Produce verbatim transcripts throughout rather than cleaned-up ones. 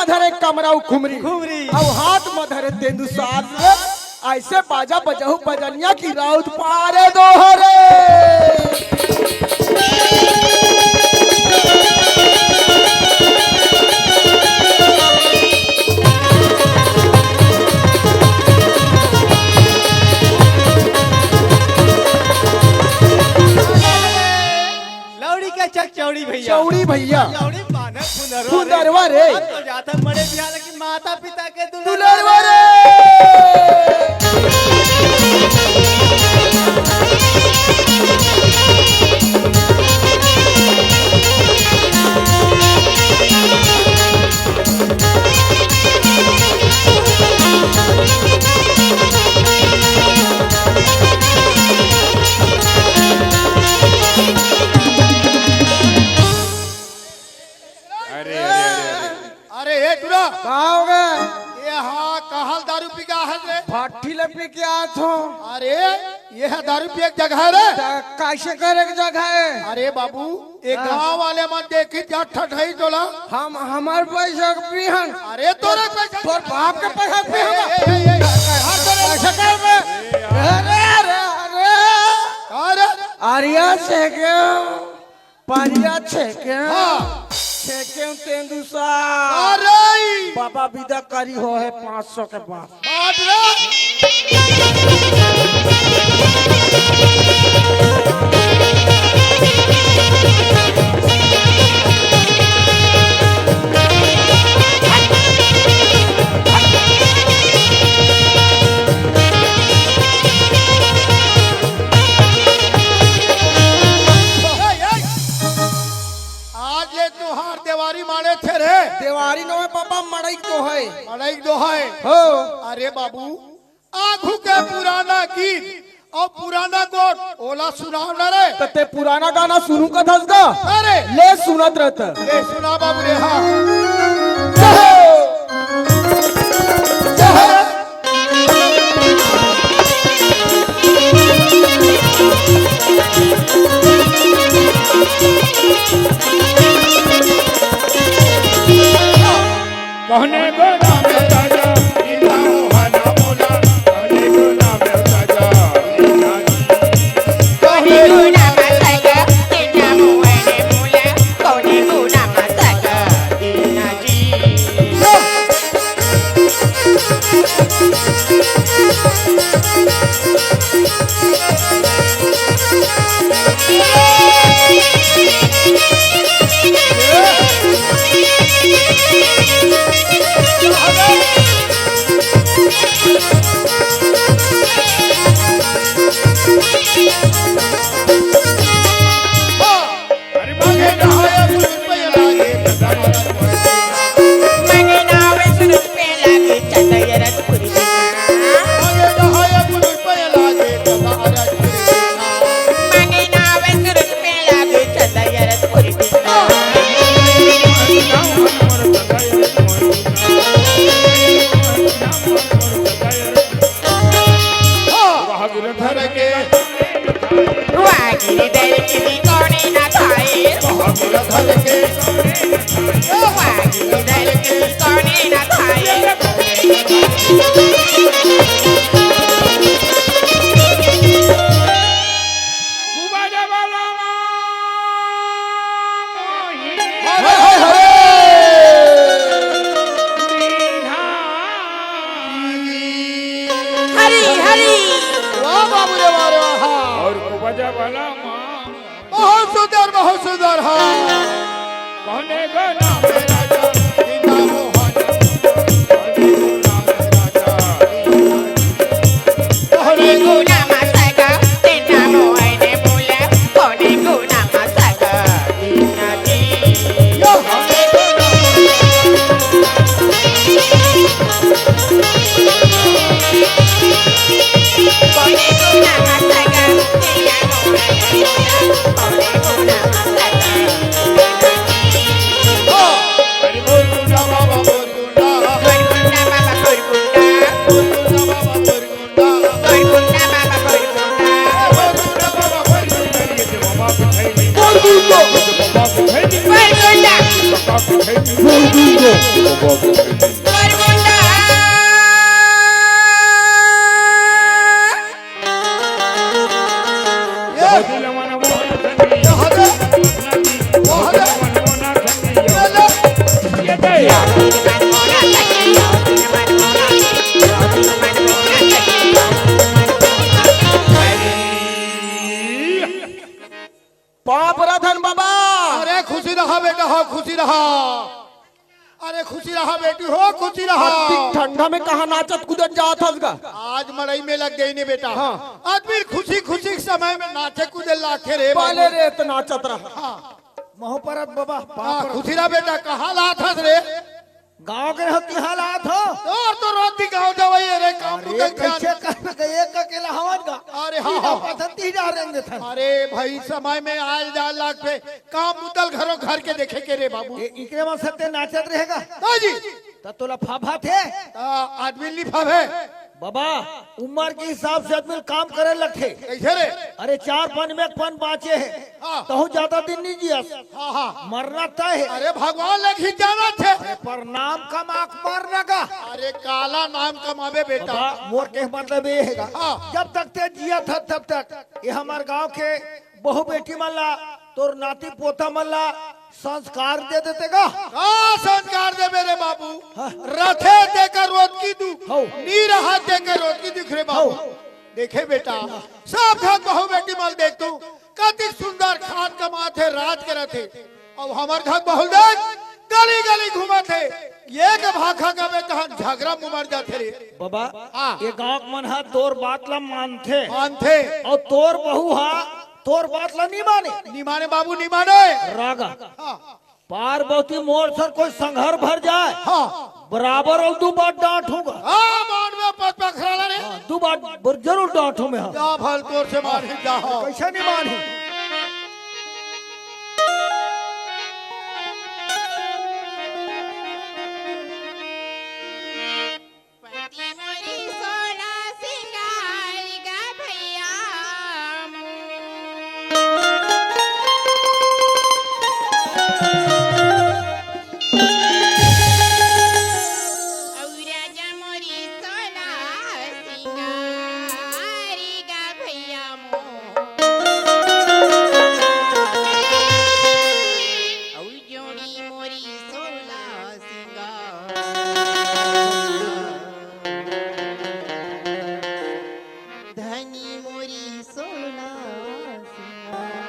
धरे कमरा अउ खुमरी, खुमरी। अउ हाथ म धरे तेंदुसार रे। अइसे बाजा बजाहू बजनिया कि राउत पारे दो हरे। लौड़ी के चक चौड़ी भैया। चौड़ी भैया। लौड़ी बान्हे फुंदरवा रे। फुंदरवा रे। अब तो जाथन बड़े बिहार के माता पिता के दुलरवा दुलरवा रे। रे। अरे, अरे, अरे, अरे। अरे, ए टुरा। का हो गे? ए हा, कहाँ दारू पी के आहस रे? भट्ठी ले पी के आत हो। अरे, ए हा दारू पिए के जगह हे रे? त कइसे करे के जगह हे? अरे बाबू, ए हाँ। गाँव वाले मन देखी जा ठठई तोला। हम, हमर पैसा के पीहन। अरे, तोरे पैसा तोर बाप के पैसा के पीहन। ए, ए, ए, ए, ए, कइसे करबे? अरे, अरे, अरे। का रे? अरिया से के परिया छेके। हाँ। छेके तेंदुसा। अरे। बाबा विदा करी हो हे पाँच सौ के बाद। बाप रे। आज ये तुहार देवारी माने थे रे। देवारी नोहे पापा, मड़ई तो हे। मड़ई तो हे। हो। अरे बाबू, आघू के पुराना गीत अउ पुराना गोठ ओला सुनाव ना रे। त ते पुराना गाना सुनहूँ कथस गा? अरे। ले सुनत रह त। ले सुना बाबू रे, हाँ। जय हो। जय हो। कहने को नाम राजा, इन्ना मोहना मोला, कहने को नाम राजा, इन्ना जी। कहने को नाम राजा, इन्ना मोहना मोला, कहने को नाम राजा, इन्ना जी। वागिर धर के। वागिर धर के भी कोने ना खाए। वागिर धर के। वागिर धर के भी कोने ना खाए। हरे, हरे, हरे। हरी, हरी। वाह बाबू रे, वाह रे, वाह। अउ को बजा वाला माँ। बहुत सुंदर, बहुत सुंदर, हाँ। कहने को नाम राजा, इन्ना मोहन। कहने को नाम राजा, इन्ना जी। कहने को नाम सगा, इन्ना मोहन बोला। कहने को नाम सगा, इन्ना जी। यो। काका के खैनी। बोल दूंगो। बाबा के खैनी। पाँव परत हन बाबा। अरे खुशी रहा बेटा, हो खुशी रहा। अरे खुशी रहा बेटी, हो खुशी रहा। अतिक ठंडा में कहाँ नाचत कूदत जात हस गा? आज मड़ई में लग गई ने बेटा। हाँ। आदमी खुशी खुशी के समय में नाचे कूदे लाखे रे बाबू। पहले रे तो नाचत रहा। हाँ। महू परत बाबा, पाँव हाँ, परत। खुशी रहा बेटा, कहाँ लात हस रे? गाँव के हो कि हालात हो? तोर तो रोज भी गाँव जावई है रे, काम अरे, बुतल ध्यान। कैसे कर के एक अकेला हवन का? अरे, हाँ, तीन हाँ। पसंद तीन जा रहेंगे थन। अरे भाई, समय में आए जा लाग पे, काम बुतल घरों घर के देखे के रे बाबू। ए, इकरे में सत्य नाचत रहेगा? हाँ जी। त तोला फाफा थे? आ, आदमी नी फाफे। बाबा, उम्र के हिसाब से आदमी काम करे लगथे। कैसे रे? अरे, चार पन में एक पन बाँचे हे। हाँ। तहूँ ज्यादा दिन नी जियस। हाँ, हाँ। मरना तय हे। अरे, भगवान ले घिंचाना थे। अरे, पर नाम कमा के मरना का। अरे, काला नाम कमाबे बेटा। बाबा, मोर के मतलब ये हेगा। हाँ। जब तक ते जियत हस, तब तक ये हमर गाँव के बहू बेटी मन ला, तोर नाती पोता मन ला संस्कार दे देते का? का संस्कार देबे रे बाबू? हाँ। रथे तेकर रोज की दू, हौ। नी रहा तेकर रोज की दिख रे बाबू। हौ। देखे बेटा, सब घर बहू बेटी मन देख तू, कतिक सुंदर खात कमात हे, राज करत हे। अउ हमर घर बहू देख, गली गली घूमत हे, एक भाखा कबे तहन झगरा में मर जाथे रे। बाबा, हाँ। ये गाँव के मन ह तोर बात ला मानथे। मानथे। अउ तोर बहू ह तोर बात ला नी माने। नी माने बाबू, नी माने। रागा। हाँ। पार्वती मोर सर कोई संघर भर जाए। हाँ। बराबर अउ दू बार डांटहूँ गा। हाँ, मानवे पचपखरा ला रे। हाँ, दू बार बर-, जरूर डांटहूँ मैं, हाँ। जा भल तोर से मारही, जा हो। कैसे नी मानही? पति मोरी सोला सिंगार गा भैया मोर। अउ राजा मोरी सोला सिंगार गा भैया मोर। अउ जोड़ी मोरी सोला सिंगार। धनी मोरी सोला सिंगार।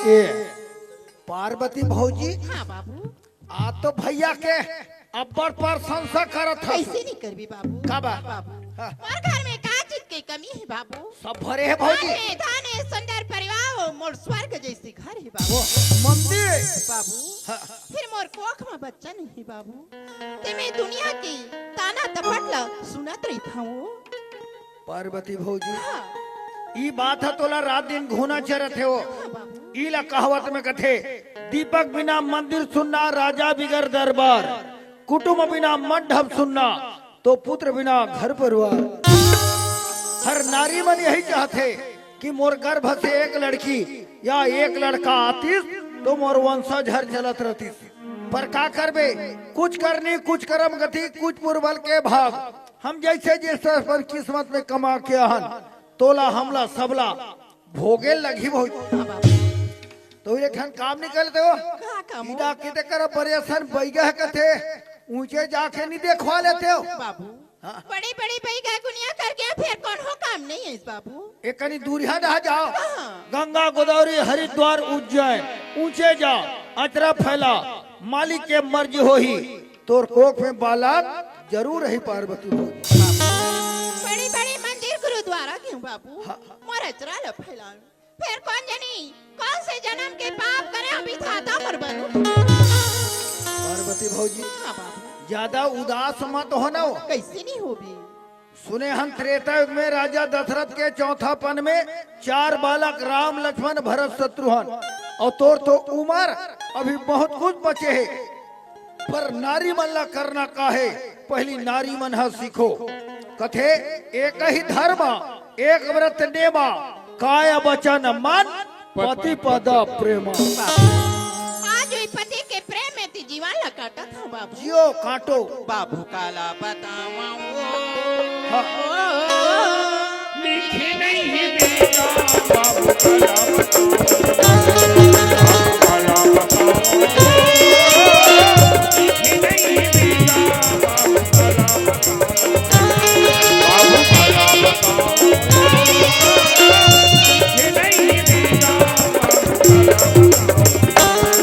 ए, पार्वती भौजी, हाँ बाबू। आ तो भैया के अब्बड़ प्रशंसा करत हस। कैसे नहीं करबी बाबू? का बा? बाबू, हाँ। मोर घर में का चीज के कमी हे बाबू? सब भरे हे भौजी। धन हे, धन हे, सुंदर परिवार हो, मोर स्वर्ग जैसे घर हे बाबू। वो मंदिर हे। बाबू, हाँ। फिर मोर कोख में बच्चा नहीं हे बाबू। ते मैं दुनिया के ताना तपट ला सुनत रहिथंव। पार्वती भौजी, हाँ। ई बात ह तोला रात दिन घूना चरत हे वो। हाँ बाबू। ई ला कहावत में कथे, दीपक बिना मंदिर सुन्ना, राजा बिगर दरबार, कुटुम बिना मंडप सुन्ना, तो पुत्र बिना घर परिवार। हर नारी मन यही चाहथे कि मोर गर्भ से एक लड़की या एक लड़का आतिस तो मोर वंशज हर चलत रहतिस। पर का करबे, कुछ करनी, कुछ करम गति, कुछ पुरबल के भाग। हम जैसे जैसे अपन किस्मत में कमा के आहन, तोला हमला सबला भोगे लगही बहुत। तो एक ठन काम निकलते हो। का काम हो? इदा किते कर बरेसन बैगा कथे, ऊंचे जाके नहीं देखवा लेते हो। बाबू, बड़ी बड़ी बइगा गुनिया कर गया, फेर कोनो काम नहीं है बाबू। एक कनी दूरिहा डहा जाव। हाँ। गंगा, गोदावरी, हरिद्वार, उज्जैन, ऊंचे जाव, अचरा फैलाव, मालिक के मर्जी होही, तोर कोख में बालक जरूर रही पार्वती भौजी। बड़ी बड़ी मंदिर गुरुद्वारा गेंव बाबू, हाँ। मोर अचरा ल फैलाव। फेर कोन जनी, कोन से जनम के पाप करे हंव विधाता मोर बलु। पार्वती भौजी, हाँ बाबू। ज्यादा उदास मत हो ना हो। कइसे नहीं होबे? सुने हन त्रेता युग में राजा दशरथ के चौथापन में चार बालक राम, लक्ष्मण, भरत, शत्रुघ्न, अउ तोर तो उमर अभी बहुत कुछ बचे हे। पर नारी मन ला करना का हे, पहिली नारी मन ह सीखो। कथे, एक ही धर्म, एक व्रत नेमा, काय वचन मन, पति पद प्रेमा। आज वही पति के प्रेम में ती जीवन ला काटत हंव बाबू। जियो काटो। बाबू काला बतावंव। हाँ। लिखे नहीं बेटा, बाबू काला बतावंव। बाबू काला बतावंव। लिखे नहीं बेटा, बाबू काला बतावंव। बाबू काला बतावंव। लिखे नहीं बेटा, बाबू काला बतावंव।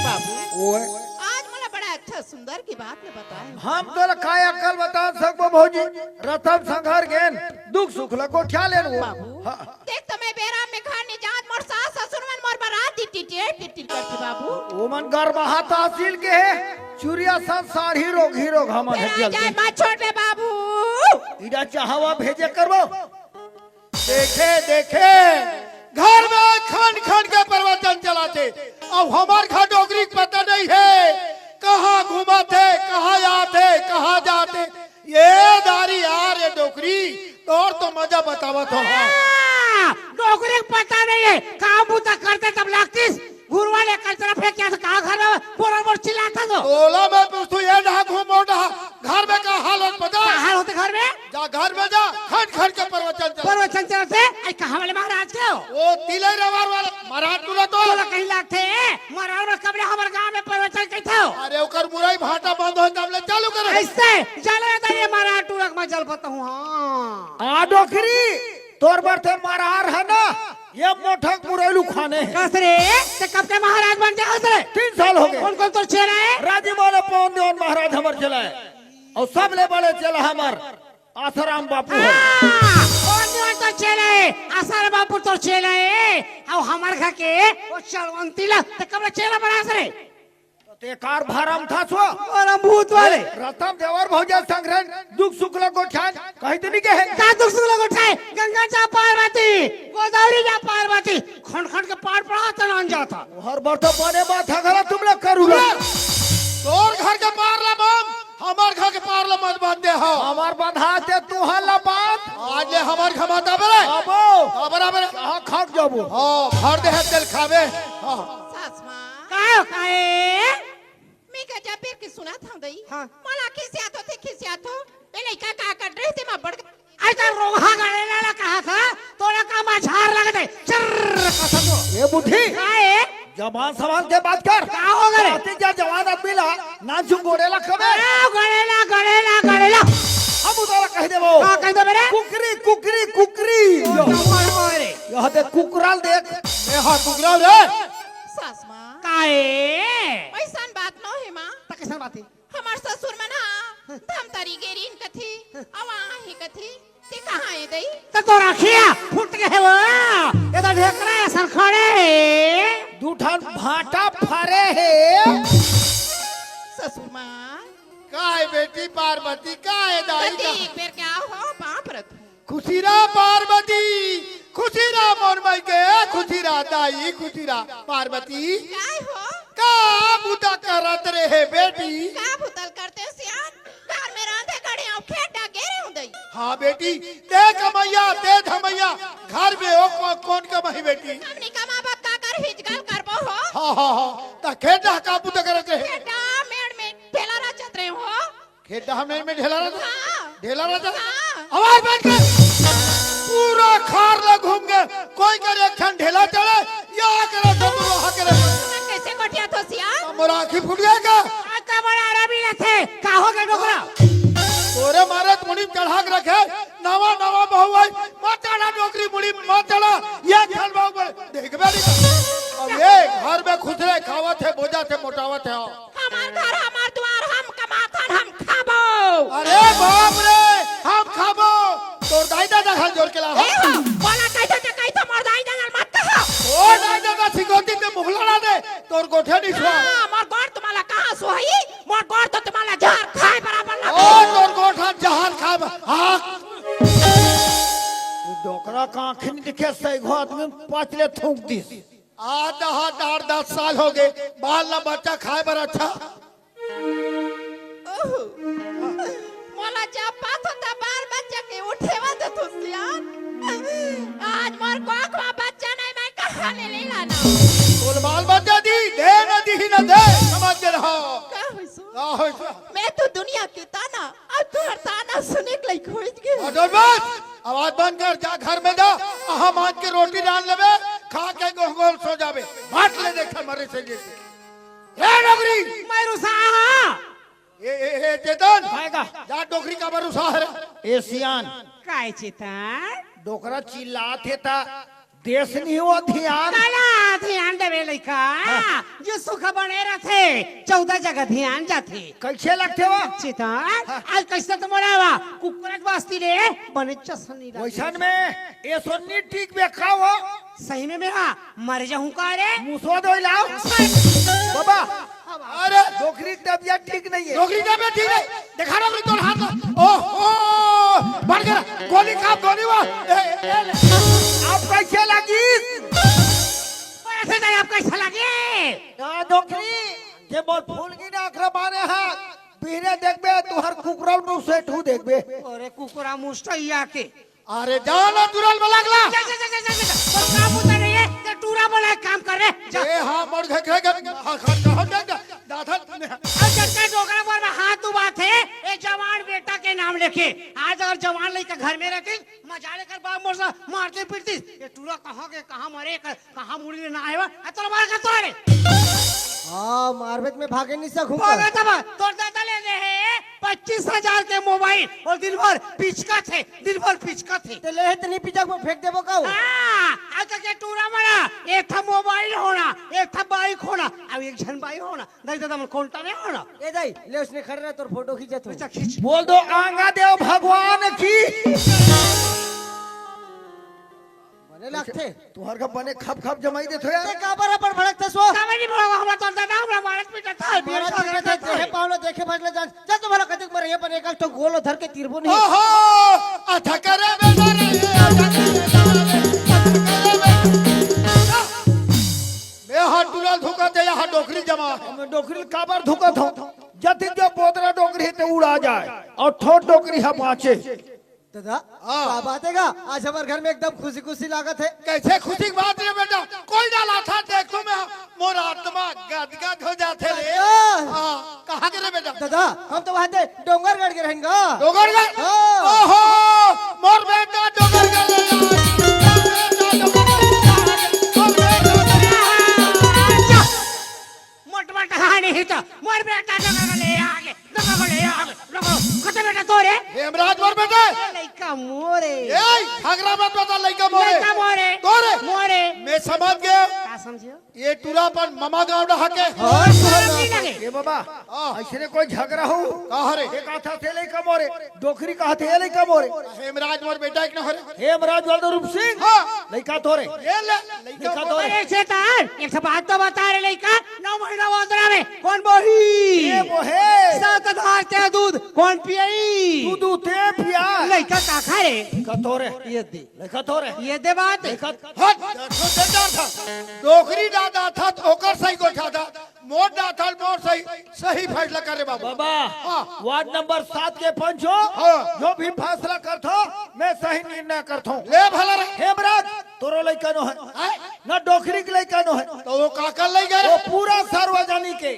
बाबू, ओए। आज मोला बड़ा अच्छा सुंदर की बात ल बताए। हम तोला काय अकल बता सकबो भौजी? रतन संघर गेन, दुख सुख ल गोठिया लेन वो। बाबू, हाँ। देख तो मैं बेरा में घर नहीं जात, मोर सास ससुर मन मोर बर रात टिटिर टिटिर करथे बाबू। वो मन गरमाहा तहसील के हे, चुरिया सन साढ़ी रोग ही रोग हमन हे तेरा जल्दी। जाए मत छोड़ दे बाबू। इरा चाहवा भेजे करबो। देखे, देखे, घर में खन खन के प्रवचन चलाथे। अब हमर घर डोकरी के पता नहीं हे, कहाँ घूमत हे, कहाँ जात हे, कहाँ जात हे। ये दारी यार, ये डोकरी, तोर तो मजा बतावत हंव, हाँ। हाँ, डोकरी के पता नहीं हे, काम बूता करते तब लागतिस, घुरवा ले कचरा फेंक के कहाँ घर में बोर बोर चिल्लात हस। तोला मैं पूछथंव, ये डहा घूम, वो डहा, घर में का हाल होत पता? का हाल होथे घर में? जा घर में जा, खट खट के प्रवचन चल। प्रवचन चलथे, अई कहाँ वाले महाराज के हो? वो तिलई रवार वाले महाराज टूरा तो। तोला कहीं लागथे, महाराज में कब ले हमर गांव में प्रवचन कहिथे हो? अरे ओकर मुरई भाटा बंद होय तब ले चालू करे। अइसे, चलो ये तो ये महाराज टूरा के मैं चल पता हूँ, हाँ। आ डोकरी, तोर बर ते मरार हे ना, ये मोठक मुरैलू खाने हे। कस रे, ते कब के महाराज बन गया हस रे? तीन साल हो गए। कौन कौन तोर चेला हे? राजीव वाले पवन देवन महाराज हमर चेला हे, अउ सबले बड़े चेला हमर आसाराम बापू हे। हाँ, पवन देवन तोर चेला हे, आसाराम बापू तोर चेला हे, अउ हमर घर के वो चलवंती ला ते कब ले चेला बनास रे? ते कार भरम था सो। भरम भूत वाले। रतन देवर भौजा संग रहे, दुख सुख ल गोठियान, कहीं तो नहीं कहे। का दुख सुख ल गोठियाए? गंगा जा पार्वती, गोदावरी जा पार्वती, खंड खंड के पार पड़ा त नान जाता। हर बार तो बने बात है, गलत तुम लोग करू ला। तोर घर के पार ला बम, हमर घर के पार ला मत बांध दे हो। हमर बंधा ते तू हल्ला बांध। आज ले हमर घमाता बरे। अबो। अबरा बरे। कहाँ खाक जाबो? हाँ, भर दे है तेल खावे। हाँ। सास माँ। काहे हो, काहे? मैं का जब बेर के सुनात हंव दई। हाँ। मोला खिसियात होथे, खिसियात हो। ए लइका का कर रहे थे, माँ बड़ अरे तो रोहा गड़ेला ला कहा था, तोला का मझार लगथे। चर्र कसा तो। ए बुढ़ी। काहे? जबान संभाल के बात कर। का हो गए? आते जा जवान आदमी ला, नानचुन गोड़ेला कबे। अरे गड़ेला, गड़ेला, गड़ेला। हम उतारा कह देबो। का कह देबे रे? कुकरी, कुकरी, कुकरी। ओ, जवान हो रे। यहाँ देख कुकराल देख। ए हाँ कुकराल रे। सास माँ। काहे? अइसन बात न हे माँ। त कइसन बात हे? हमर ससुर मन ह धमतरी गे रिहिन कथे, अउ आही कथे, ते कहाँ ए दई? त तोर अँखिया फूट गे हे वो, ए त ढेकरा असन खड़े हे। दू ठन भांटा फरे हे। ससुर माँ। काय बेटी पार्वती, काय दाई कति का? एक बेर के आव हो, बाप रथू। खुशी रह पार्वती, खुशी रह मोर माई के, खुशी रह दाई, खुशी रह पार्वती। काय हो? का बुता करत रहे बेटी? का बुता ल करते हो सियान? घर में रांधे खड़े हो, खेत डाके रहे हो दई। हाँ बेटी, ते कमइया, ते धमइया, घर में ओ को-, कोन कमाही बेटी? हमनी कमाबो का कर हिजगल करबो हो। हाँ, हाँ, हाँ, त खेत डहका बुता करत रहे। खेत डहा मेड़ में ढेला रचत रहे हो। खेत डहा मेड़ में ढेला रचत? हाँ। ढेला रचत? हाँ। आवाज बंद कर। पूरा खार ला घूम के कोई कर एक ठन ढेला चढ़े, या करे तो वहाँ करे। कैसे गोठियाथो सियान? मोर आँखी फूट गया का? आज तो बड़ा आरामी रथे, का हो गया डोकरा? तोरे मारे त मुड़ी में चढ़ा के रखे, नवा नवा बहू आई, मत चढ़ा डोकरी मुड़ी में, मत चढ़ा, ये खेल बाबू बोले, देखबे नहीं कर। अब ये घर में खुसरे खावत हे, बोझा से मोटावत हे। हमार घर, हमार दुआर, हम कमाथन, हम खाबो। अरे बाप रे, हम खाबो। तोर दाई ददा घर जोर के ला। ए हो, बोला कैसे ते कैसे मोर दाई ददा मत कहा। ओ दाई ददा सिकोती में मुहला ना दे, तोर गोठे नहीं सुहा। हाँ, मोर गोठ तुम्हारा कहाँ सुहाई? मोर गोठ तो तुम्हारा जहर खाए बराबर लगे। ओ तोर गोठ हम जहर खाए ब-, हाँ। डोकरा का आँख नहीं दिखे, सही घो आदमी पाँच ले थूक दिस। आ दहा आठ दस साल हो गए, बाल ला बच्चा खाए बर अच्छा। ओहो। मोला जब बात होता बाल बच्चा के उठेवा दे तू सियान। आज मोर कोख में बच्चा नहीं, मैं कहाँ ले ले लाना? बोल बाल बच्चा दी, दे न दी न दे, समझ के रहो। का होइस? का होइस? मैं तो दुनिया के ताना, अब तोर ताना सुने के लायक होइस गे। और बस, आवाज बंद कर, जा घर में जा, अहा मांज के रोटी डाल लेबे, खा के गोह गोल सो जाबे, बाट ले देखे मरे से लेके। ए डोकरी! मैं रुसा हाँ। ए, ए, ए, चेतन! काय का? जा डोकरी काबर रुसा हरे? ए सियान। काय चेतन? डोकरा चिल्लात हे ता देस नहीं हो धियान। काला धियान देवे लइका। हाँ। जो सुख बने रथे, चौदह जगह धियान जाथे। कैसे लगथे वो? चेतन, हाँ। आज कैसे तो मोला वा, कुकुरक बस्ती रे, बने चसनी रथे। वैसन में ए सोन्नी टीक बे का हो? सही में मैं हाँ, मर जाहूँ का रे? मुसवा दो लाओ। बाबा, अरे। डोकरी तबियत ठीक नहीं है। डोकरी तबियत ठीक नहीं। देखा डोकरी तोर हाथ ला। ओहो, बढ़ गया। गोली खा, गोली वा। ए, ए, ए, आप कैसे लगी? अरे, ऐसे नहीं, आप कैसे लगे? ना डोकरी, जे मोर फूल की नाक रे मारे हाथ। बिहने देखबे, तुहर कुकरा नु सेठू देखबे। अरे कुकरा मुस्टैया के। अरे जा ना टूरा बोला के ला। जा, जा, जा, जा, जा, जा। और काम होता नहीं है, ते टूरा बोला के काम कर रे, जा। ए हाँ, मोर घर, घर, घर, हाँ, घर, घर, घर, घर, दादा, ने- अब जब ते डोकरा बोल में हाथ उबाथे, ए जवान बेटा के नाम लेके, आज अगर जवान लइका घर में रहती, मजा लेकर बाप मोर सा मारते पीटती, ये टूरा कहाँ के, कहाँ मरे, क-, कहाँ मुड़ी ले ना आए बा, आ तोरा मार का तोरे। हाँ, मारबे त मैं भागे नहीं सकूंगा। भागे तब, तोर दादा ले ले है पच्चीस हजार के मोबाइल और दिन भर पिचकत हे, दिन भर पिचकत हे। ते ले है त नहीं पिचक, वो फेंक देबो का? हाँ, आज तक ये टूरा मरा, एक था मोबाइल होना, एक था बाइक होना, अब एक झन बाइक होना, नहीं दादा मन कौन टाने होना। ए दाई, ले उसने खड़े रह, तोर फोटो खींचत हूँ। अच्छा, खींच। बोल दो आंगा देव भगवान की। बने लगथे। तुहर का बने खप खप जमाई देथो यार। ते काबर अपन भड़कथस वो? काबर नहीं भड़कहूँ, हमरा तो दादा, हमरा मारत पीटत हे, मारत पीटत हे, देखे पावलो, देखे भजले जान। चल तुम्हारा कतिक मरे, ये पर एक ठो गोल धर के तीरबो नहीं। ओहो, अथकरे बेटा रे, अथकरे बेटा रे, अथकरे बेटा। मैं हाथ टूरा धुका दे, यहाँ डोकरी जमा है। मैं डोकरी काबर धुकत हूँ? जति जो बोदरा डोकरी हे ते उड़ा जाए और ठोट डोकरी हा बाँचे। दादा, हाँ। का बात हे गा? आज हमर घर में एकदम खुशी खुशी लागत हे। कैसे खुशी की बात रे बेटा? कोई डाला था, देखो मैं, मोर आत्मा गदगद हो जाथे रे। दादा। हाँ, कहाँ के रे बेटा? दादा, हम तो वहाँ थे डोंगरगढ़ के रहेंगे। डोंगरगढ़? हाँ। ओहो, मोर बेटा डोंगरगढ़ ले जा। मोर बेटा डोंगरगढ़ ले जा। मोर बेटा डोंगरगढ़ ले जा। मोट मोट कहानी ही तो, मोर बेटा डोंगरगढ़ ले आगे। लगा बोले, यार, लगा। कते बेटा तोरे? हेमराज मोर बेटा। ए, लइका मोरे। ए, झगड़ा मत बता, लइका मोरे। लइका मोरे। तोरे। मोरे। मैं समझ गया। का समझियो? ये टूरा अपन ममा गाँव डहा के। और शर्म नहीं लगे। ए बाबा, हाँ। ऐसे ने कोई झगड़ा हो? का हरे? ये कहा था, थे लइका मोरे। डोकरी कहा थे, लइका मोरे। हेमराज मोर बेटा एक न हरे। हेमराज वाला रूप सिंह। हाँ। लइका तोरे। ये ले, लइका लइका मोरे। तोरे। अरे शैतान, एक ठो बात तो बता रे लइका, नौ महीना वंदना में कौन बोही? ये बोहे। सात हजार के दूध कौन पियई? दूध उते पिया। लइका का खा रे? लइका तोरे। ये दे। लइका तोरे। ये दे बात। लइका हट, दस हजार था। डोकरी दादा था तो ओकर सही गोठा था। मोर डाथल मोर सही, सही फैसला करे बाबू। बाबा, हाँ। वार्ड नंबर सात के पंच हो, हाँ। जो भी फैसला करथो, मैं सही निर्णय करथो। ले भला रे। हेमराज, तोरो लइका नो है, हैं? न डोकरी के लइका नो है। तो वो काकर लइका रे? वो पूरा सार्वजनिक है।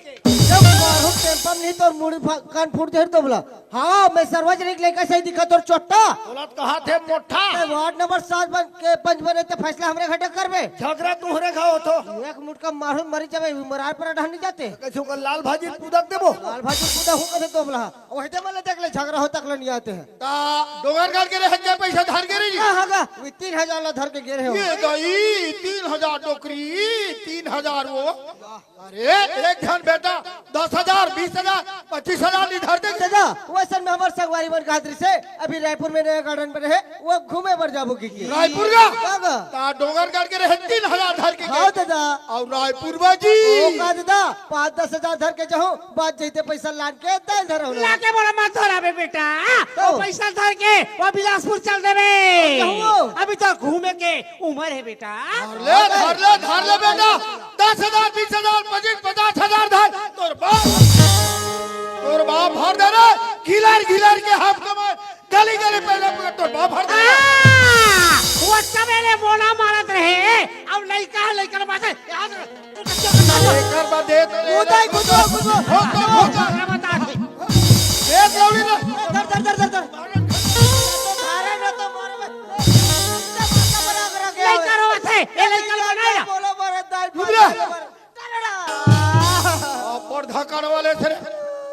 जब मारू टेम्पम नहीं तो मुड़ी फा-, कान फूट जाए तो बोला, हाँ, मैं सार्वजनिक लइका सही दिखा तोर चोट्टा। बोलत कहा थे मोट्ठा। ते वार्ड नंबर सात बन के पंच बने ते फैसला हमरे घटे करबे। झगड़ा तुहरे घाव होतो। एक मुटका मारू मरी जाबे, मरार पर ढहन नहीं जाते। कैसे ओकर लाल भाजी कूदक देबो? लाल भाजी कूदा हूँ कथे तो बोला। वही ते मले देख ले, झगड़ा हो तक ले नहीं आते हैं। ता डोंगरगढ़ के रहे के पैसा धर के रही? हाँ, हाँ, गा। वे तीन हजार ला धर के गे रहे हो। ये गई तीन हजार डोकरी, तीन हजार वो। अरे, एक झन बेटा दस हजार, बीस हजार, पच्चीस हजार नहीं धर दे। दादा, वैसन में हमार संगवारी मन कहत रही से, अभी रायपुर में नया गार्डन बने है, वो घूमे बर जाबो की, की। रायपुर का? का गा? ता डोंगरगढ़ के रहे तीन हजार धर के हाँ, गे। दादा। और रायपुर बाजी। ओ का दादा, पाँच दस हजार धर के जाहूँ, बात जैते पैसा लान के दाल धरहूँ ना। लाके बड़ा मत धराबे बेटा। तो? वो पैसा धर के वो बिलासपुर चल देबे। तो कहूँ? अभी तो घूमे के उम्र है बेटा। धर ले, धर ले, धर ले बेटा। दस हजार, बीस हजार, पच्चीस, पचास हजार धर। तोर बाप, तोर बाप भर दे रे। घिलर, घिलर के हाथ कमाए। गली, गली पहले पूरा तोर बाप भर दे रे। आ, वो चमेले मोना मारत रहे। अब लइका, लइका बात है। याद रख। एकर बाद दे तो ले। उदय, कुदो, कुदो। हो तो, हो तो। मैं बता दे। दे तो ले। धर, धर, धर, धर, धर। अरे न तो मारे में। नहीं करो ऐसे। ये नहीं करो, नहीं ना। बोलो मारे दाई। रुक जा। अपर धकड़ वाले थे।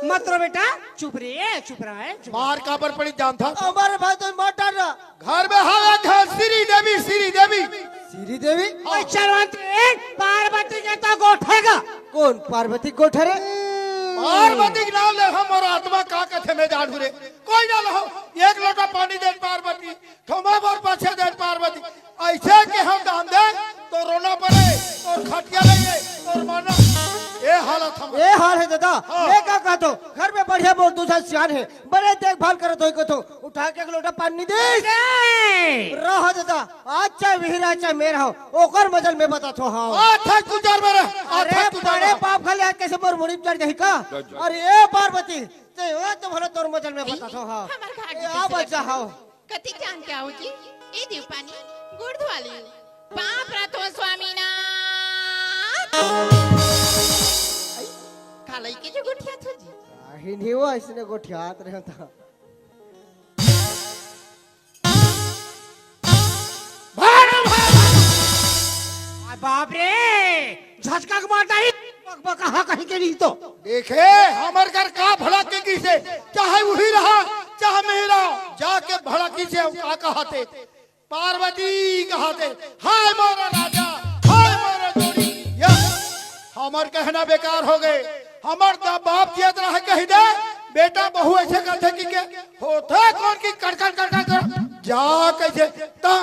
मत रो बेटा, चुप रे, चुप रहे, चुप। मार काबर पड़ी जानता? हमारे भाई तो मत डर रहा। घर में हवा घर श्री देवी, श्री देवी। श्री देवी? ओए चलवंत, पार्वती के तो गोठेगा। कौन पार्वती गोठे रे? पार्वती के नाम ले हम और आत्मा का कथे में जान रे। कोई ना लो, एक लोटा पानी दे पार्वती, थोमा बर पाछे दे पार्वती। ऐसे के हम दान दे, तो रोना पड़े, तो खटिया ले, तो माना। ए हालत हम। ए हाल है दादा, हाँ। मैं का कहतो, घर में बढ़िया बहुत दूसरा सियान है, बड़े देखभाल करत होई कथो, उठा के एक लोटा पानी दे। ए! रह दादा, आज चाहे विहिरा चाहे मेर हो, ओकर मजल में बताथो हाव। आ थक गुजर मेरे, आ अरे थक गुजर बड़े मेरे। पाप खाली आज कैसे मोर मुड़ी में चढ़ जाही का? जा, जा। अरे ए पार्वती, ते ओ तो भला तोर मजल में बताथो हाव। हमार घाट ए, आ बच्चा हाव। कति जान के आओ जी, ए देव पानी, गुड़ धुआ लियो। पाप रथो स्वामीनाथ। का लइके जो गोठियात हो जी? आही नहीं वो इसने गोठियात रहे था। आ बाप रे, झटका के मारता ही, बक बक कहाँ कहीं के नहीं तो। देखे, हमर घर का भड़क के किसे, चाहे वही रहा, चाहे मैं रहा, जाके भड़क किसे, का कहते, पार्वती कहते, हाय मोरा राजा, हाय मोरा जोड़ी, या हमर कहना बेकार हो गए। हमर दा-, बाप जियत रहे कही दे, बेटा बहू ऐसे करथे कि के, होथे कौन की कड़कड़ कड़कड़ कर, जा कैसे, ता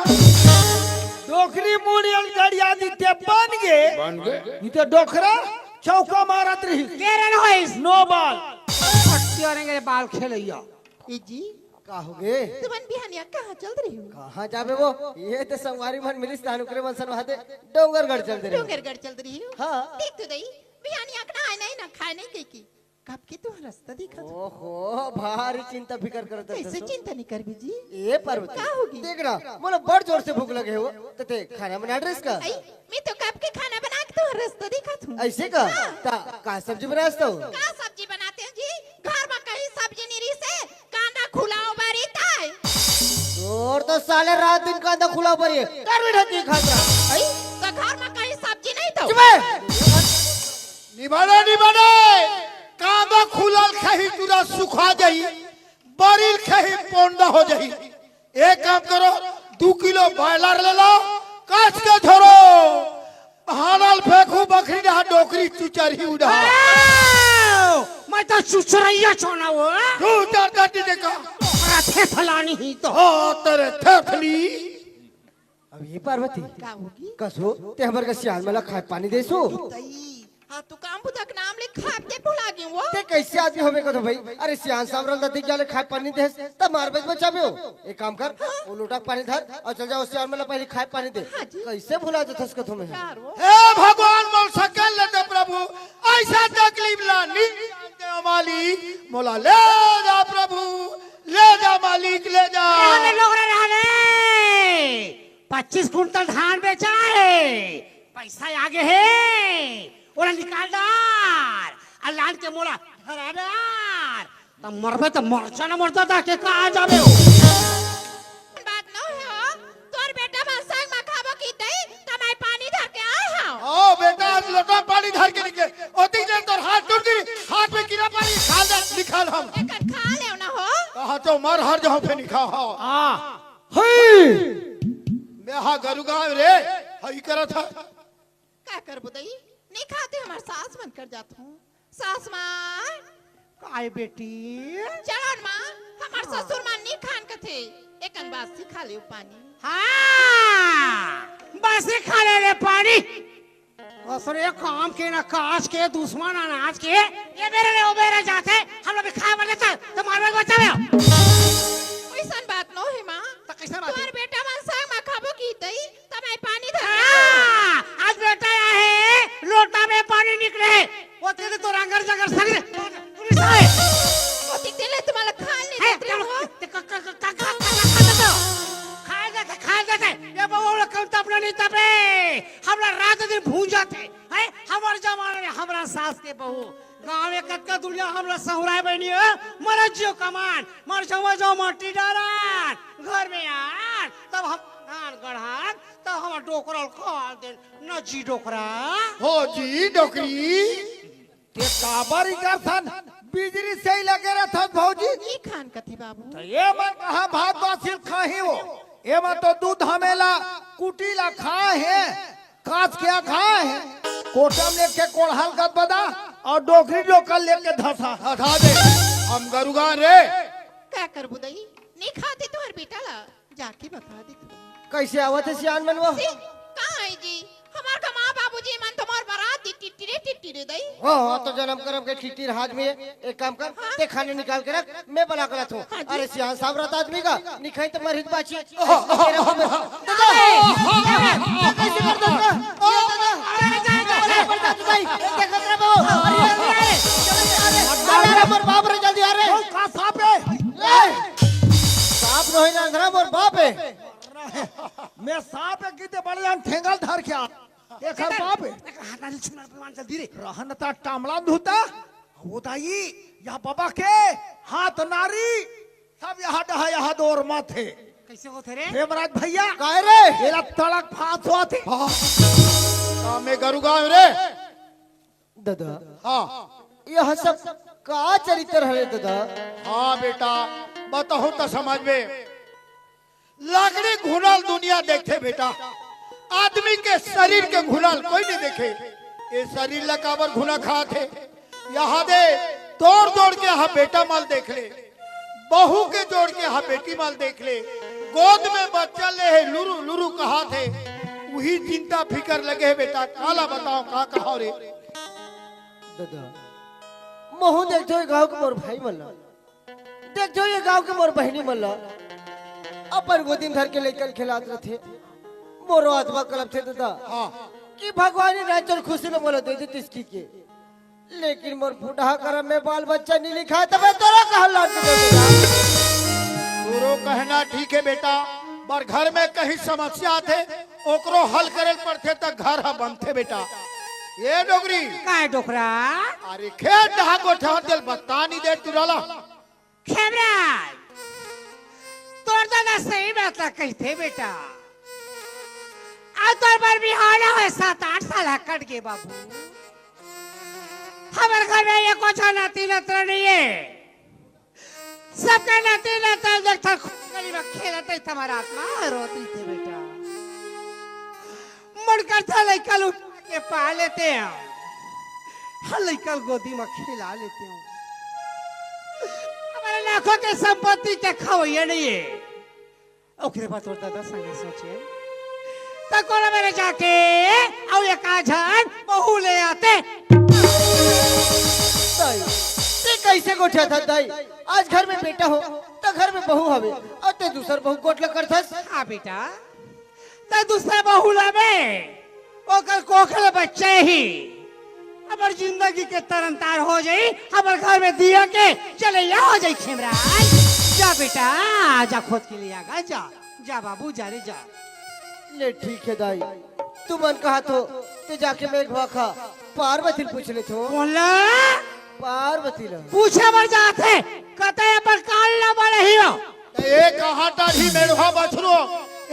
डोकरी मुड़ियल गड़िया दी ते बन गे। बन गे। नी ते डोकरा चौका मारत रही। केरन होइस? नो बाल। पट्टियों ने मेरे बाल खेलैया। ई जी, का हो गे? तुमन बिहानिया कहाँ चल रही हो? कहाँ जाबे वो? ये तो संगवारी मन मिलिस तानुकरे मन सनवाते डोंगरगढ़ चल दे रही हो। डोंगरगढ़ चल रही हो? हाँ। देख तो दई, बिहानिया के नहाए नहीं ना खाए नहीं कही की। कब के तू रस्ता दिखा तू? ओहो, भारी चिंता फिकर करत हस कैसे तू। चिंता नहीं करबी जी? ए पार्वती, का होगी? देख ना, मोला बड़ जोर से भूख लगे हो, तो ते खाना बना ड्रेस का? आई, मैं तो कब के खाना बना के तू रस्ता दिखा तू। ऐसे का? हाँ। ता, का सब्जी बनास तो? का सब्जी बनाते हैं जी? घर में कहीं सब्जी नहीं रही से, कांदा खुलाओ बारी ताई। तोर तो साले रात दिन कांदा खुलाओ बारी है। कर भी ढकी खात रहा। आई, तो घर में कहीं सब्जी नहीं तो? चुप है। निबाड़े, निबाड़े, कांदा खुलल खही तुरा सुखा जाई, बरिल खही पोंडा हो जाई। एक काम करो, दू किलो बॉयलर ले लो, कस के झोरो, हानल फेंकू बकरी डहा डोकरी चुचरही उड़ा। आओ, मैं तो चुचरैया छोना वो। तू डर डर दे का? ओकरा थे फलानी ही तो। हाँ, तेरे थे फली। अब ये पार्वती, का होगी? कसो, ते हमर का सियान मला खाए पानी देसो? तई, हाँ, तू काम बुता के नाम ले खाए के भुला गई वो। ते कैसे आदमी होबे को तो भाई? अरे सियान सामरल दती जाले खाए पानी देस, त मार बच बचाबे हो। एक काम कर, हाँ? वो लोटा के पानी धर और चल जाओ सियान मला पहले खाए पानी दे। हाँ जी। कैसे भुला जथस को तुम्हें? यार वो। हे भगवान मोर सकल लेते प्रभु, ऐसा तकलीफ ला नी जानते हो मालिक, मोला ले जा प्रभु, ले जा मालिक, ले जा। अरे लोग रे, रहने पच्चीस कुंटल धान बेचा हे, पैसा आगे हे, ओला निकाल डार, अउ लान के मोला धरा डार। त मरबे त मरचा न मरचा, त के कहाँ जाबे हो? बात न हो, तोर बेटा मन संग म खाबो की दई, त मैं पानी धर के आए हव। ओ बेटा, आज लोटा पानी धर के निकले। ओती देर तोर हाथ टूट गे, हाथ में कीड़ा पानी खा ले, निकाल हम। एकर खा लेव न हो। कहा तो मर हर जाओ फिर निकाल हो। आ, हई। मैं हा गरु गाँव रे, हई करत हा। का करबो दई? नहीं खाते, हमार सास मन कर जात हूँ। सास माँ। काय बेटी? चलो न माँ, हमार ससुर मन नहीं खान कथे। एकन बासी खा ले पानी। हाँ, बासी खा ले रे पानी। असरे काम के ना काज के, दुश्मन अनाज के, ये बेरे ले वो बेरे जाथे, हम लोग भी खाए वाले थे, तो मारवे के बच्चा में। वैसन बात नो है माँ। तो कैसन बात है? तोर बेटा मन संग माँ खाबो की दई, तब मैं पानी धर। हाँ, आज बेटा आए हे, लोटा में पानी निकले हे। वो तेरे तो रंगर जंगर सगरे, पुलिस आए। वो तिक तेले तुम्हाला खान नहीं है, देते चलो, हो। ते क-, क-, क-, क-, क-, क-, क-, क-, खाए जाते, खाए जाते। ये बहू लोग कौन तपना नहीं तपे। हमरा रात दिन भूंजाथे। हैं? हमर जमाना में हमरा सास के बहू। गाँव में कतका दुनिया हमरा सहुराए बहिनी हो। मरत जियो कमान, मर जावा जाओ माटी डारान। घर में आन, तब हम धान गढ़ान, तब हम डोकरल खा देन। न जी डोकरा। हो जी डोकरी। ते काबर इकर सन बिजली से ही लगे रहत भौजी? ई खान कथी बाबू? तो ये मन कहाँ भात बासिल खाही हो? ये मन तो दूध हमेला कुटी ला खाए हैं, काच के खाए हैं। कोटम लेके कोढ़ल गदबदा और डोकरी लोकल लेके धसा। हटा दे, हम गरुगान रे। का करबू दई? नहीं खाते तोहर बेटा ला। जाके बता दे तू। कैसे आवत हे सियान मन वो? सी, कहाँ है जी? हमार का माँ बाबूजी मन तो मोर बरात दी टिटिरे टिटिरे दई। हो, हो, तो जन्म करम के टिटिर आदमी हे। एक काम कर, हाँ? ते खाने निकाल के रख, मैं बना के लाथूँ। हाँ जी। अरे सियान साहब रहत आदमी का, निखाई तो मर ही बाची। ओहो, ओहो, ओहो। दादा, दादा, कैसे कर दो ना? ये दादा, अरे, जाए, जाए, जाए। बता दो भाई, ये देखो रे बाबू। अरे, अरे, अरे, अरे, अरे, मोर बाप रे, जल्दी आ रे। ओ, का सांप है? ए, सांप नहीं ना, अंधरा मोर बाप है। मैं सांप एक गीते बड़े जान ठेंगल धर के आ। एकर बाप है। हाथ नाली छुना, जल्दी रे। रहन ता टामला धुता। हो दाई, या बाबा के हाथ नारी, सब यहाँ डहा, यहाँ दौर मत है। कैसे होत हे रे? हेमराज भैया। काय रे? एला तड़क फांस होत हे। हाँ। का मैं गरुगांव रे? दादा। हाँ। यह सब का चरित्र हरे दादा? हाँ बेटा, बताहूँ त समझ में। लाकड़ी घुनल दुनिया देखथे बेटा, आदमी के शरीर के घुनल कोई नहीं देखे। ये शरीर ला काबर घुना खात हे? यहाँ दे तोड़ तोड़ के हा बेटा मल देख ले, बहू के जोड़ के हा बेटी मल देख ले, गोद में बच्चा ले हे लुरु लुरु कहात हे, उही चिंता फिकर लगे हे बेटा। काला बताओ का कहा रे? दादा, महू देखथो ये गांव के मोर भाई मन ला, देखथो ये गांव के मोर बहिनी मन ला, अपन गोदी में धर के लइकन खेलात रथे। मोरो आत्मा कलपथे दादा, हाँ। कि भगवान ही राजन खुशी में मोला दे दे तिसकी के, लेकिन मोर फुटहा करम में बाल बच्चा नहीं लिखा है, तबे तोरा कहल लाग के दे दादा। तोरो कहना ठीक है बेटा, पर घर में कहीं समस्या आथे, ओकरो हल करे पड़थे त घर ह बनथे बेटा। ये डोकरी। काय डोकरा? अरे खेत डहा गोठा तेल बता नहीं दे तुराला। खेमराज, तोर दादा सही बात ला कहिथे बेटा। आ तोर बर बिहाव होय सात आठ साल ह कट गे बाबू। हमर घर में ये कुछ नाती नतरा नहीं है। सबके नाती नतरा देखता गली में खेलत है, तुम्हारा आत्मा रोत रहिथे बेटा। मन करथे लइका ल उठा के पा लेतेंव, हर लइका ल गोदी म खेला लेतेंव। हमर लाखों के संपत्ति के खवैया नहीं है। ओकरे बाद तोर दादा संगे सोचे, त कोन मेर जाके अउ एक आध झन बहू ले आते। दाई, ते कैसे गोठियाथस दाई? आज घर में बेटा हो, त घर में बहू हवे, अउ ते दूसर बहू गोठ ल करथस। हाँ बेटा, त दूसर बहू लाबे, ओकर कोख ले बच्चा ही। हमर जिंदगी के तरन तार हो जाई, हमर घर में दिया के चले या हो जाई खेमरा। जा बेटा, जा खोद के ले आ गा, जा, जा बाबू, जा रे, जा। ले ठीक हे दाई, तुमन कहत हो, ते जाके मेघ भाखा पार्वती ल पूछ लेथों। बोला। पार्वती ल। पूछे बर जात हे, कते अपन कान ला बड़े ही हो। त ए कहाँ टाढ़ी मेढ़वा बछरू,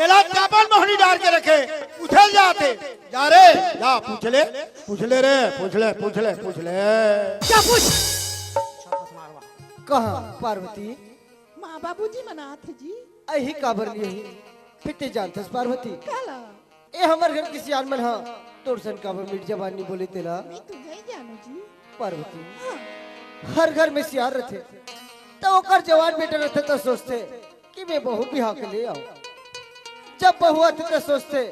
एला डबल मोहनी डार के रखे, उछल जाते। जा रे, जा पूछ ले, पूछ ले रे, पूछ ले, पूछ ले, पूछ ले। जा पूछ। कहाँ पार्वती? माँ बाबूजी मन आत हे जी। अही काबर लिए ही? फिर ते जानथस पार्वती? काला? ए हमर घर के सियान मन ह तोर सन काबर मीठ जबान नी बोले तेला? मैं तो नहीं जानू जी। पार्वती, हाँ। हर घर में सियान रथे, त ओकर जवान बेटा रथे त सोचथे कि मैं बहू बिहा के ले आऊं। जब बहू आथे त सोचथे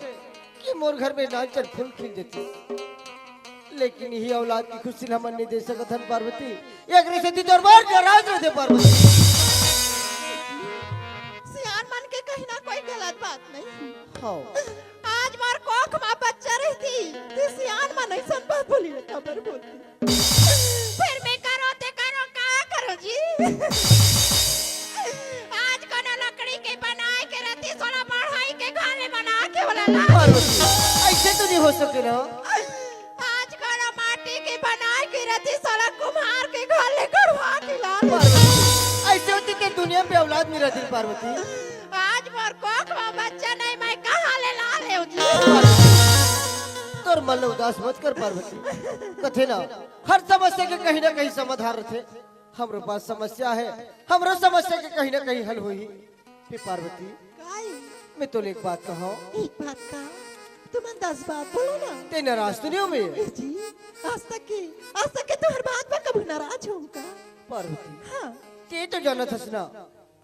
कि मोर घर में नान चन फूल खिल देती। लेकिन यही औलाद की खुशी ल हमन नहीं दे सकत हन पार्वती। एकरे सेती तोर बर नाराज रथे पार्वती। सियान मन के कहिना कोई गलत बात नहीं। हाँ। आज मोर कोख मा बच्चा रहती, ते सियान मन अइसन बात बोली ले, काबर बोलती? फिर मैं करो ते करो, का करो जी? आज कोनो लकड़ी के बनाए के रहती, सोला बढ़ाई के घर ले बना के वाला ला। पार्वती, ऐसे तो नहीं हो सके ना। आज कोनो माटी के बनाए के रहती, सोला कुम्हार के घर ले गढ़वा के ला ले। पार्वती, ऐसे होती ते दुनिया पे औलाद नहीं रहती पार्वती। आज मोर कोख मा बच्चा नहीं, मैं कहाँ ले ला ले जी? तोर मन ल उदास मत कर पार्वती। कथे ना, हर समस्या के कहीं ना कहीं समाधान रथे। हमरो पास समस्या हे, हमरो समस्या के कहीं ना कहीं हल होही। हे पार्वती, काई? मैं तोले एक बात कहूं। एक बात का? तुमन दस बात बोलो ना। ते नाराज तो नहीं हो मैं? ए जी, आज तक के, आज तक के तुम्हार बात पर कभी नाराज हों का? पार्वती, हाँ। ते तो जानत हस ना,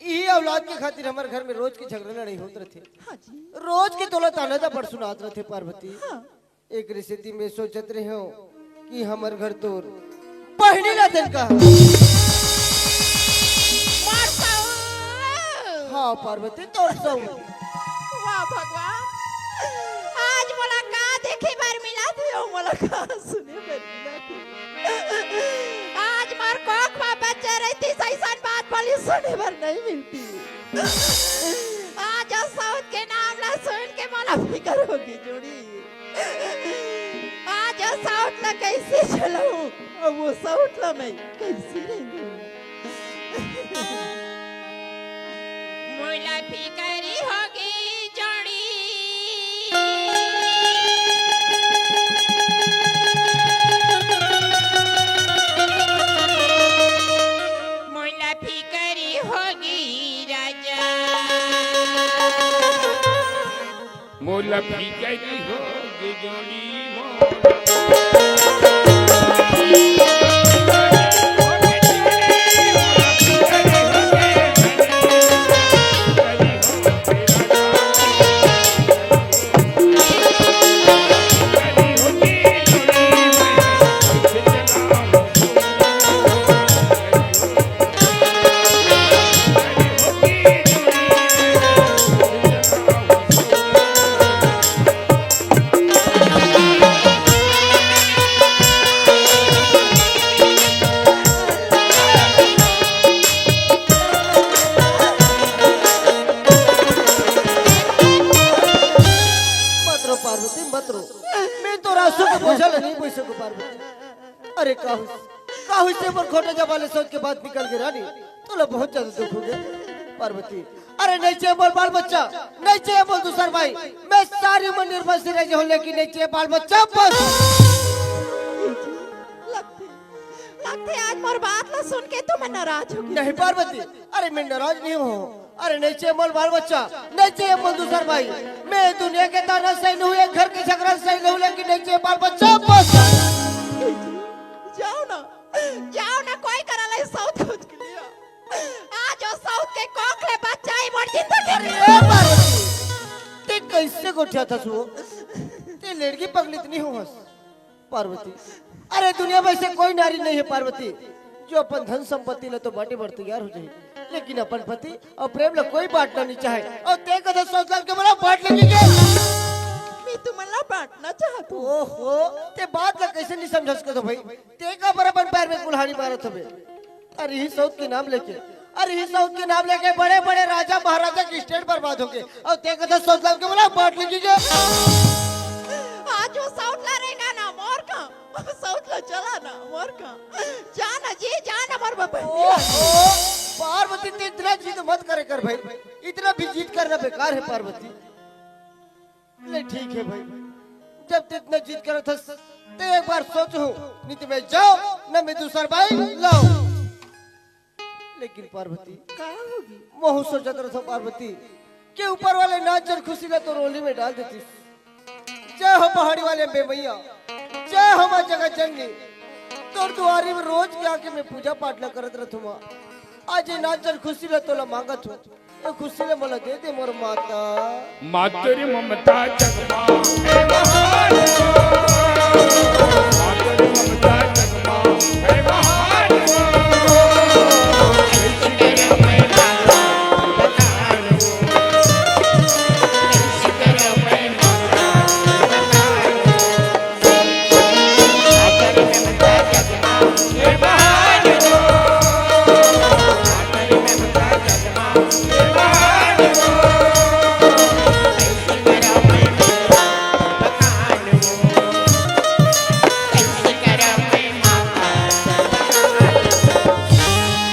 इही औलाद के खातिर हमर घर में रोज के झगड़ा लड़ाई होत रथे। हाँ जी। रोज के तोला ताना दपड़ सुनात रथे पार्वती। हाँ। एकरे सेती मैं सोचत रहे हूँ कि हमर घर तोर बहिनी ला देन का। मार साऊ। हाँ पार्वती, तोर साऊ। वाह भगवान, आज मोला का देखे बर मिला थे, मोला का सुने बर मिला थे। आज मोर कोख मा बच्चा रहती, अइसन बात बोली सुने बर नहीं मिलती। आज ओ सौत के नाम ला सुन के मोला फिकर होगे जोड़ी। आज ओ सौत ला कैसे चलाऊं, अब ओ सौत ला मैं कैसे रहूं? मोला फिकरी होगे जोड़ी। मोला फिकरी होगे राजा। मोला फिकरी होगे जोड़ी मोला। मत रो पार्वती, मत रो। मैं तो रासू के बोझा ल नहीं बोझ सकूं पार्वती। अरे काहू, काहू से मोर खोटा जबान ले सौत के बात निकल गे रानी, तोला बहुत ज्यादा दुख होगे पार्वती। अरे नहीं चाहिए मोला बाल बच्चा, नहीं चाहिए मोला दूसर भाई, मैं सारी उम्र निर्भय से रह जाऊं, लेकिन नहीं चाहिए बाल बच्चा बस। लगथे, लगथे आज मोर बात ला सुन के तुम नाराज होगे। नहीं पार्वती, अरे मैं नाराज नहीं हूँ। अरे नहीं चाहिए मोला बाल बच्चा, नहीं चाहिए मोला दूसर भाई। मैं दुनिया के ताना सही नहीं हूँ, घर के झगड़ा सही नहीं हूँ, लेकिन नहीं चाहिए बाल बच्चा बस। जाओ ना, जाओ ना, कोई करा ले सौत खोज के लिया। आज ओ सौत के कोख ले बच्चा ही मोर जिंदगी। अरे ए पार्वती, ते कैसे गोठियाथस? ते लेड़की पगली तो नहीं होवस पार्वती। अरे दुनिया में ऐसे कोई नारी नहीं है पार्वती, जो अपन धन संपत्ति ले तो बांटे बर तैयार हो जाए, लेकिन अपन पति अउ प्रेम ल कोई बांटना नहीं चाहे। अउ ते कथे सौत लान के मोला बांट लेगे के? मैं तुमन ला बांटना चाहत हूँ। ओहो, ते बात ला कैसे नहीं समझ सकत हो भाई? ते काबर अपन पैर में कुल्हाड़ी मारत हवे? अरे ही सौत के नाम लेके, अरे ही सौत के नाम लेके बड़े बड़े राजा महाराजा के स्टेट बर्बाद होगे। अउ ते कथा सौत ला के बोला बांट लीजिए। आज वो सौत ला रहेगा ना मोर का, सौत ला चला ना मोर का। जा ना जी, जा ना मोर बाबा। ओहो, पार्वती ते इतना जिद मत करे कर भाई, इतना भी जिद करना बेकार है पार्वती। ले ठीक है भाई, जब ते इतना जिद करत हस, ते एक बार सोचहूँ, नहीं तो मैं जाओ, न मैं दूसर बाई लाओ। लेकिन पार्वती, का होगी? महू सोचत रहत हूँ पार्वती, कि ऊपर वाले नाचन खुशी ला तोर ओली में डाल देतिस। जय हो पहाड़ी वाले अम्बे मैया, जय हो माँ जगत जननी, तोर दुआरी में रोज के आके मैं पूजा पाठ ला करत रहत हूँ माँ। आज ये नाचन खुशी ला तोला मांगत हूँ, ये खुशी ला मोला दे दे मोर माता। मातुरी ममता जगमा, हे महान। मातुरी ममता जगमा, हे महान।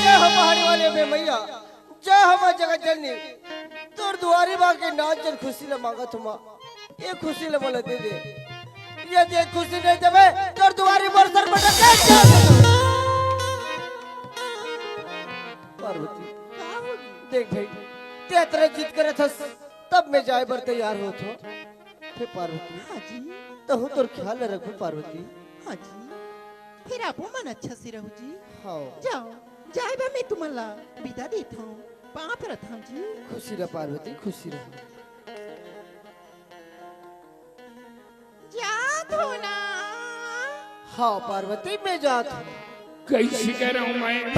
जय हो पहाड़ी वाले अम्बे मैया, जय हो माँ जगत जननी, तोर दुआरी माँ के नाच जन खुशी ले मांगत हूँ माँ, ये खुशी ले मोला दे दे। ये दे खुशी नहीं देवे, तोर दुआरी मोर सर पटक के पार्वती, का होगी? देख भाई, ते इतना जिद करे था, तब मैं जाए बर तैयार हो थो। हे पार्वती, हाँ जी। तहु तोर ख्याल रखबे पार्वती। हाँ जी। फिर आपो मन अच्छा से रहू जी। हाँ। जाओ, जाए बा मैं तुमन ला विदा देत हूँ। पाँव परत हूँ जी। खुशी रह पार्वती, खुशी रह। जात हो ना? हाँ पार्वती, मैं जात हूँ। कैसे करूं मैं?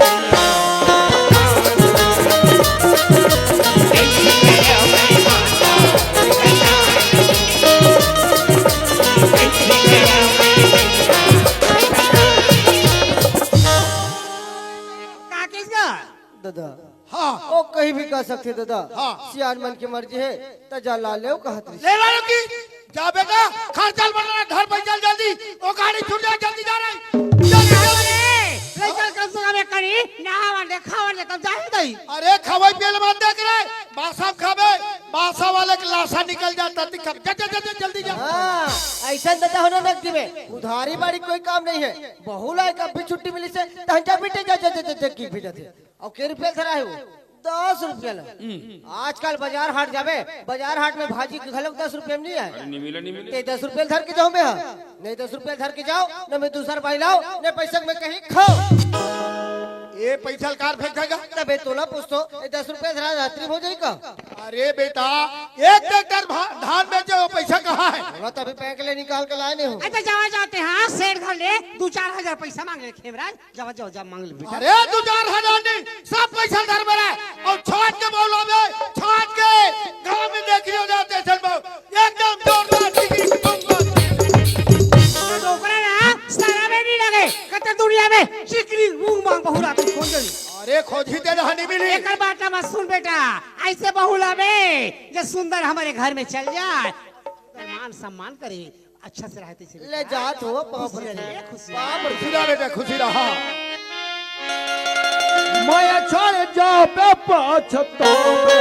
का किस का? दादा। हाँ। ओ कहीं भी कह सकते दादा। हाँ। सियान मन की मर्जी है, त जा ला ले कहत रही। ले ला लो की? जा बेटा, खर्चा बढ़ रहा है, घर पे चल जल्दी, वो गाड़ी छूट जाए, जल्दी जा रही, जल्दी, जल्दी। ले चल कम से कम एक करी, नहावन दे, खावन दे, तब जाही दई। अरे खवाई पियल मत देख रहे, मासा खाबे, मासा वाले के लाशा निकल जाता, ती खब, जा, जा, जा, जा, जल्दी जा। हाँ, ऐसा दादा होना नकदी में, उधारी बाड़ी कोई काम नहीं है, बहू ला एक अभी छुट्टी मिली से, तहन जा बेटे, जा, जा, जा, जा, जा, की भेजा थे। अउ के रुपया धरा हे वो? दस रुपया ला। हम्म। आजकल बाजार हाट जाबे, बाजार हाट में भाजी के घलोक दस रुपया में नहीं आए। अरे, नहीं मिला, नहीं मिला। ते दस रुपया धर के जाओ मैं, हाँ। नहीं दस रुपया धर के जाओ, न मैं दूसर बाई लाओ, न पैसा में कहीं खाओ। ये पैसा कार फेंक देगा? तबे तोला पूछतो, ये दस रुपया धरा रात्रि हो जाई का? अरे बेटा, एक ट्रैक्टर भा-, धान बेचे, वो पैसा कहाँ है? बोला, तभी बैंक ले निकाल के लाए नहीं हो। अच्छा, जावा जाते हैं, हाँ, सेठ घर ले, दो चार हजार पैसा मांग ले, खेमराज। जावा, जावा, जा, मांग ले बेटा। अरे, दू चार हजार नहीं, सब पैसा धर मेरा। अउ छाट के बोला बे, छाट के। गांव में देख लियो जाते सन बहु। एकदम जोरदार चिकनी बम बम। तो ओकरा ना, सारा में नहीं लगे। कते दुनिया में चिकनी बम बम बहुरा तू खोज नहीं। अरे, खोजी ते जहां नहीं मिली। एकर बात मत सुन बेटा। ऐसे बहू लाबे, जे सुंदर हमरे घर में चल जाए। मान सम्मान करे। अच्छा से रहते से ले बेटा। जात हो, पाँव खुशी पर रहे, खुशी। पाँव पर खुशी रहा बेटा, खुशी रहा। माया छोड़ जाबे पछताबे।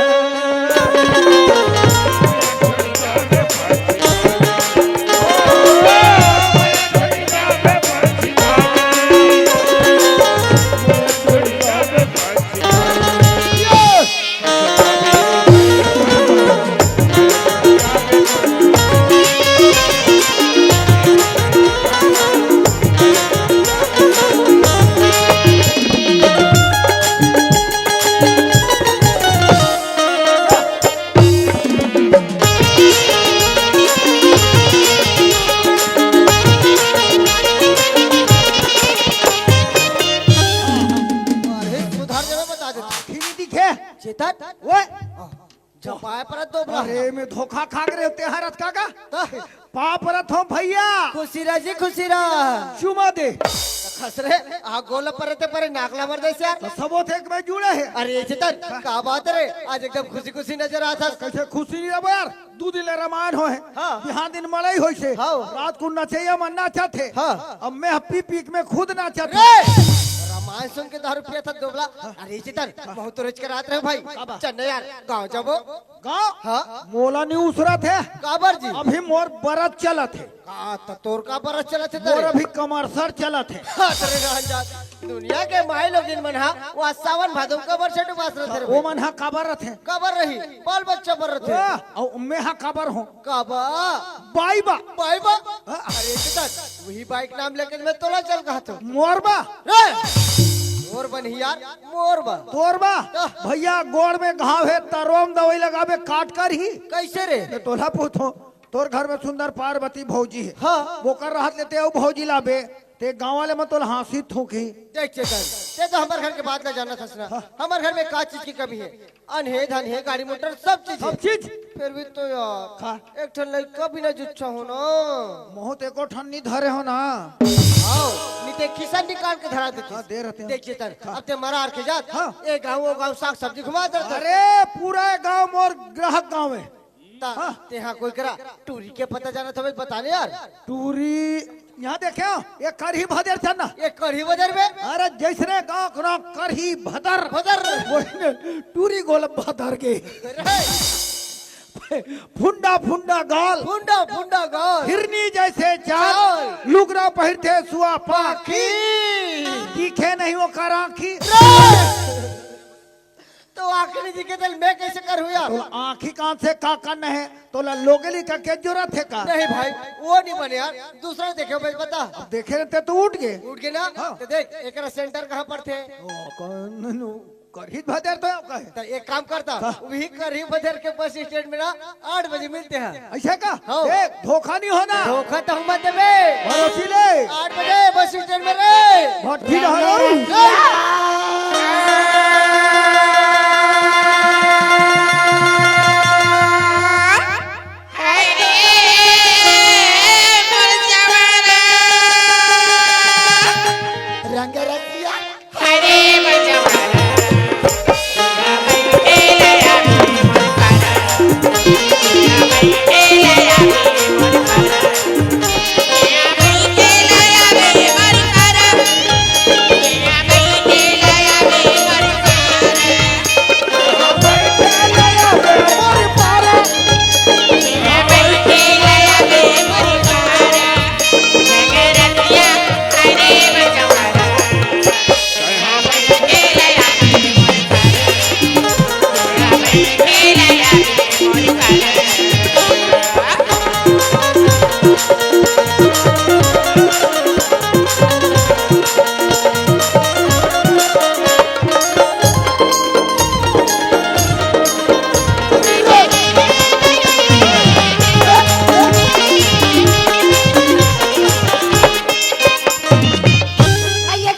अरे, सुधार जगह बता देता। आँखी नहीं दिखे। चेतन। ओए। जब पाए पर दो बड़ा। अरे, मैं धोखा खा के रहते हैं, रथ का का? त? पाँव परत हँव भइया। खुशी रह जी, खुशी रह। चुमा दे। खस रे, आ गोल परते परे नाक ला मर दे यार। त सबो थे एक में जुड़े हे। अरे चेतन, का बात रे, आज एकदम खुशी खुशी नजर आत हस। कइसे खुशी नइ अबे यार, दू दिन ले रमायन होहे। हाँ। बिहान दिन मड़ई होइसे। हाँ। रात कुन नचइया मन नाचत हे। हाँ। अब मैं ह पी पी के मैं खुद नाचत रे, हँव। रमायन सुन के दारू पियत हस दोबला। अरे चेतन, बहुत रोज के रात रहे भाई। चल ना यार, गाँव जाबो। गाँव? हाँ। मोला नइ उसरत हे। काबर जी? अभी मोर बरत चलत हे। का त तोर का बरत चलत हे मोर तेरे? अभी कमरसर चलत हे। हाँ, तेरे रहन जात। दुनिया के माई लोगिन मन हा, वो सावन भादो में कमरसर उपास रथे रे ओ भाई। मन हा काबर रथे? काबर रही? बाल बच्चा बर रथे। ओ, अउ मैं हा काबर हँव? काबर? बाई बा। बाई बा? हाँ। अरे चेतन, वही बाई के नाम लेके मैं तोला चल कहत हँव। मोर बा? रे! मोर बा नहीं यार, मोर बा। तोर बा? हाँ। भइया, गोड़ में घाव हे, तरोम दवई लगाबे, काट करही। कइसे रे? मैं तोला पूछहूँ, तोर घर में सुंदर पार्वती भौजी हे। हाँ। ओकर रहत ले ते अउ भौजी लाबे, ते गाँव वाले मन तोला हाँसी थूकही। देख चेतन, ते तो हमर घर के बात ला जानत हस ना। हाँ। हमर घर में का चीज के कमी हे? अन्न हे, धन हे, गाड़ी मोटर, सब चीज हे। सब चीज? फिर भी तो यार, हाँ। एक ठन लइका बिना जुच्छा हँव ना। महूँ त एको ठन नइ धरे हँव ना। आओ, नइ ते किसन निकाल के धरा देते। हाँ, दे रहते हैं। देख चेतन, हाँ। अब ते मरार के जात, हाँ। ए गाँव, ओ गाँव, साग सब्जी घुमा देते। अरे, पूरा ए गाँव मोर ग्राहक गाँव हे। ता, हाँ। तेहा कोई करा टूरी के पता जानत हवे, बता ने यार। टूरी, यहाँ देखे हो, ये करही भदर चल ना। ये करही भदर में? अरे, जइसने गाँव के नाम करही भदर। भदर। वइसने टूरी गोल भदर के। अरे। फुंडा फुंडा गाल। फुंडा फुंडा गाल। हिरनी जइसे चाल। चाल। लुगरा पहिरथे सुआ पाखी। पाखी। दिखे नहीं ओकर आँखी। रे! तो आँखी नइ दिखे त मैं कइसे करहूँ यार? तोला आँखी कान से का करना हे? तोला लोगेली का के जरूरत हे का? नहीं भाई, वो नइ बने यार, दूसरा देखे भाई, बता। अब देखे रहते तो उठ गे। उठ गे ना? हाँ। त देख, एकरा सेंटर कहाँ पड़थे? ओ, कौन नु-, करही भदर तो कहे। त एक काम करता, हाँ। वही करही भदर के बस स्टैंड में ना आठ बजे मिलते हैं। अइसे का? हाँ। ए, धोखा नइ होना। धोखा तो हम मत देबे। भरोसी ले। आठ बजे बस स्टैंड में रे। भट्टी रहलो।